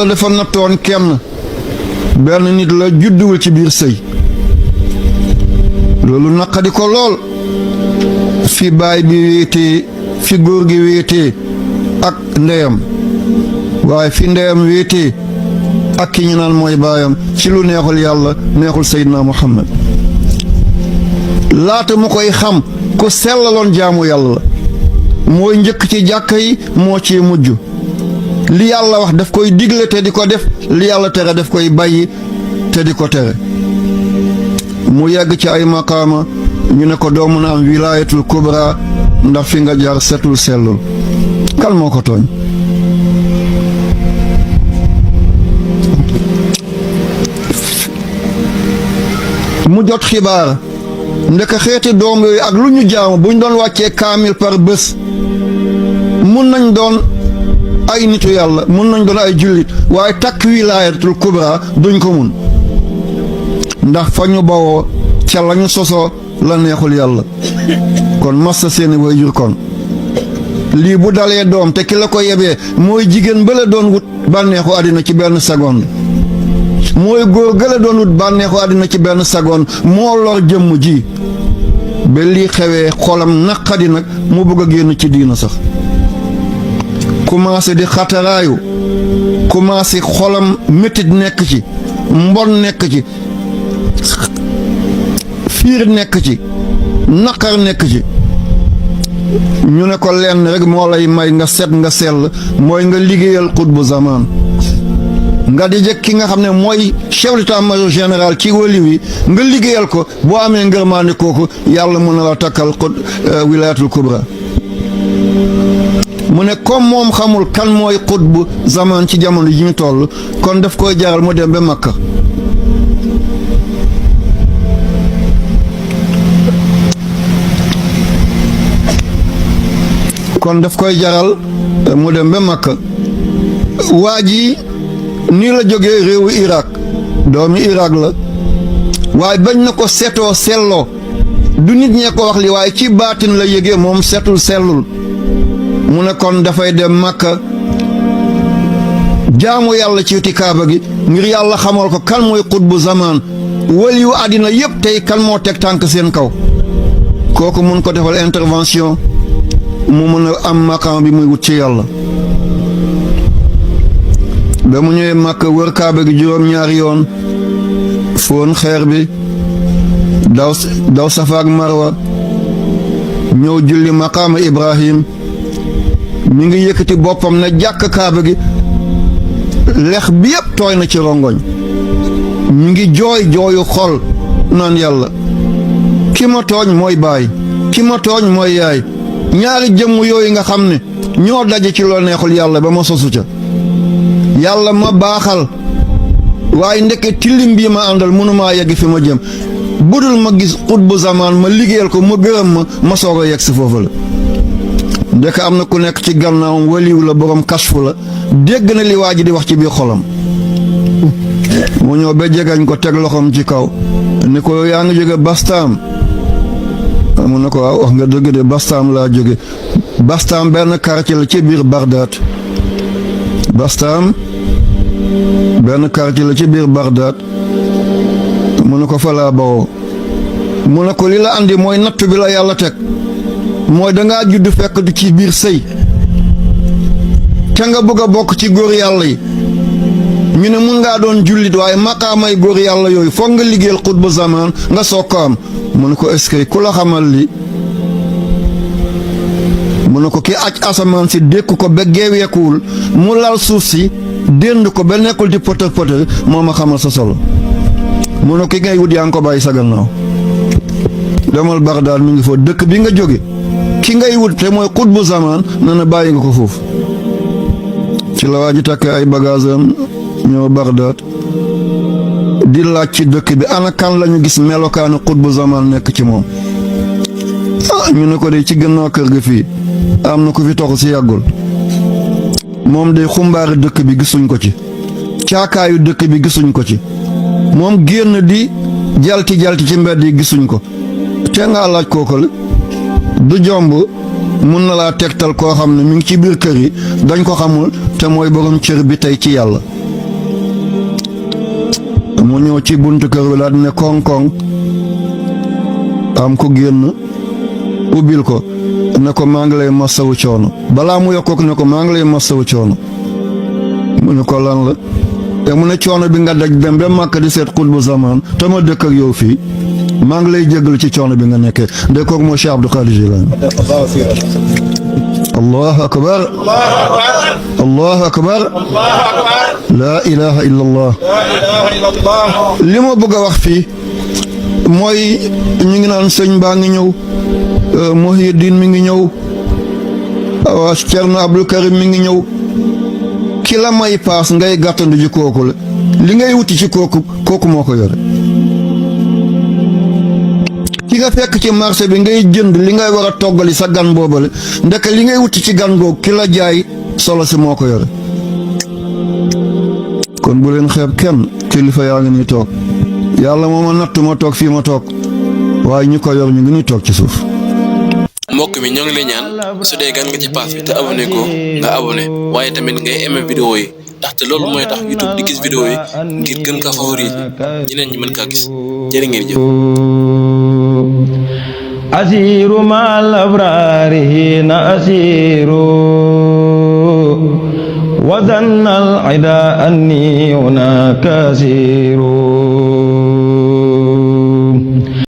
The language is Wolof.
yàlla dafa nattoon kenn benn nit la judduwul ci biir sëy loolu naqadi ko lool fi baay bi wéetee fi góor gi wéetee ak ndeyam waaye fi ndeyam wéetee ak ki ñu naan mooy baayam ci lu neexul yàlla neexul Seydina Muhammad laata mu koy xam ku sellaloon jaamu yàlla la mooy njëkk ci jàkka yi moo ci mujj li yàlla wax daf koy digle te di ko def li yàlla tere daf koy bàyyi te di ko tere mu yegg ci ay maqaama ñu ne ko doo mën a am wilaayatul kubra ndax fi nga jaar setul sellul kan moo ko tooñ mu jot xibaar ndeka xeeti doom yooyu ak lu ñu jaamu buñ doon wàccee kaamil par bés mun nañ doon ay nitu yàlla mun nañ doon ay jullit waaye takk wilaayatul kubra duñ ko mun ndax fa ñu bawoo ca lañu sosoo la neexul yàlla kon massa seeni waajur kon lii bu dalee doom te ki la ko yebee mooy jigéen ba la doon wut bànneexu àddina ci benn seconde mooy góor ga la doon wut bànneexu àddina ci benn seconde moo lor jëmm ji ba lii xewee xolam naqadi nag mu bëgg a génn ci diina sax commencé di xataraayu commencé xolam métit nekk ci mbon nekk ci fiir nekk ci naqar nekk ci ñu ne ko lenn rek moo lay may nga set nga sell mooy nga liggéeyal xutbu zamaan nga di jëkk ki nga xam ne mooy chef d'état-major général ci wali wi nga liggéeyal ko boo amee ngërmaande kooku yàlla mën na la takkal wilaayatul kubra mu ne comme moom xamul kan mooy xutbu zamaan ci jamono ji ñu toll kon daf koy jaral mu dem ba Makka kon daf koy jaral mu dem ba Makka waa ji nii la jógee réewu Irak doomi Irak la waaye bañ na ko setoo selloo du nit ñee ko wax li waaye ci baatin la yégee moom setul sellul mu ne kon dafay dem Makka jaamu yàlla ci ti kaaba gi ngir yàlla xamal ko kan mooy xutbu zamaan waliyu àddina yépp tey kan moo teg tànk seen kaw kooku mun ko defal intervention mu mën a am maqaam bi muy wut ci yàlla ba mu ñëwee Makka wër kaaba gi juróom-ñaari yoon foon xeer bi daw Safa ak Marwa ñëw julli maqaama Ibrahim mi ngi yëkkati boppam na jàkk kaaba gi lex bi yépp tooy na ci rongoñ mi ngi jooy jooyu xol naan yàlla ki ma tooñ mooy baay ki ma tooñ mooy yaay ñaari jëmm yooyu nga xam ne ñoo daje ci loo neexul yàlla ba ma sosu ca yàlla ma baaxal waaye ndeke tilim bii ma àndal mënumaa yegg fi ma jëm budul ma gis xutbu zamaan ma liggéeyal ko ma gërëm ma soog a yegg si foofu la ndeke am na ku nekk ci gannaawam waliw la borom kasfu la dégg na li waa ji di wax ci biir xolam mu ñëw ba jegañ ko teg loxoom ci kaw ni ko yaa ngi jóge Bastaam mu ne ko waaw wax nga dëgg de Bastaam laa jóge Bastaam benn quartier la ci biir Bagdad Bastaam benn quartier la ci biir Bagdad mu ne ko fa laa bawoo mu ne ko li la andi mooy nattu bi la yàlla teg mooy dangaa judd fekk du ci biir sëy te nga bëgg a bokk ci góor yàlla yi ñu ne mun ngaa doon jullit waaye maqaamay góor yàlla yooyu foog nga liggéeyal xutbu zamaan nga soog ko am mu ne ko est-ce que ku la xamal li mu ne ko ki aj asamaan si dékk ko ba geeweekuwul mu lal suuf si dénd ko ba nekkul di pëtër pëtër moo ma xamal sa solo mu ne ko ki ngay wut yaa ngi ko bàyyi sa gannaaw demal Bagdaad mi ngi foofu dëkk bi nga jóge ki ngay wut te mooy xutbu zamaan na na bàyyi nga ko foofu ci la waa ji takkee ay bagaasam ñëw Bagdaad di laaj ci dëkk bi ana kan lañu gis melokaanu xutbu zamaan nekk ci moom ñu ne ko de ci gannaaw kër gi fii am na ku fi toxu si yàggul moom de xumbaari dëkk bi gisuñ ko ci caakaayu dëkk bi gisuñ ko ci moom génn di jalti ci mbedd yi gisuñ ko te nga laaj kooku la du jomb mun na laa tegtal koo xam ne mi ngi ci biir kër yi dañ ko xamul te mooy borom cër bi tey ci yàlla mu ñëw ci buntu kër bi laa di ne koŋ-koŋ am ko génn ubbil ko ne ko maa ngi lay masawu coono balaa mu yokkook ne ko maa ngi lay masawu coono mu ne ko lan la te mu ne coono bi nga daj dem ba Màkka di seet xutbu zaman te ma dëkk ak yow fii maa ngi lay jégalu ci coono bi nga nekkee de kooku moo Cheikh Abdou Qadir Jilani allahu akbar allahu akbar laa ilaha illa allah li ma bëgg a wax fii mooy ñu ngi naan sëñ baa ngi ñëw Muhyiddin mi ngi ñëw waa Cerno Abdul Karim mi ngi ñëw ki la may paas ngay gàttandu ji kooku la li ngay wuti ci kooku moo ko yore ki nga fekk ci marché bi ngay jënd li ngay war a toggali sa gan boobale ndeke li ngay wuti ci gan googu ki la jaay solo si moo ko yore kon bu leen xeeb kenn kilifa yaa ngi nii toog yàlla moo ma natt ma toog fii ma toog waaye ñu ko yor ñu ngi nii toog ci suuf. mbokk mi ñoo ngi lay ñaan su dee gan nga ci pass bi te abonné ko nga abonné waaye tamit ngay aimé vidéo yi ndaxte loolu mooy tax YouTube di gis vidéo yi ngir gën kaa favoriser ñeneen ñi mën kaa gis jërë ngeen jëf. asiru mal abrari hina asiru wa zanna al ida anni hunaka asiru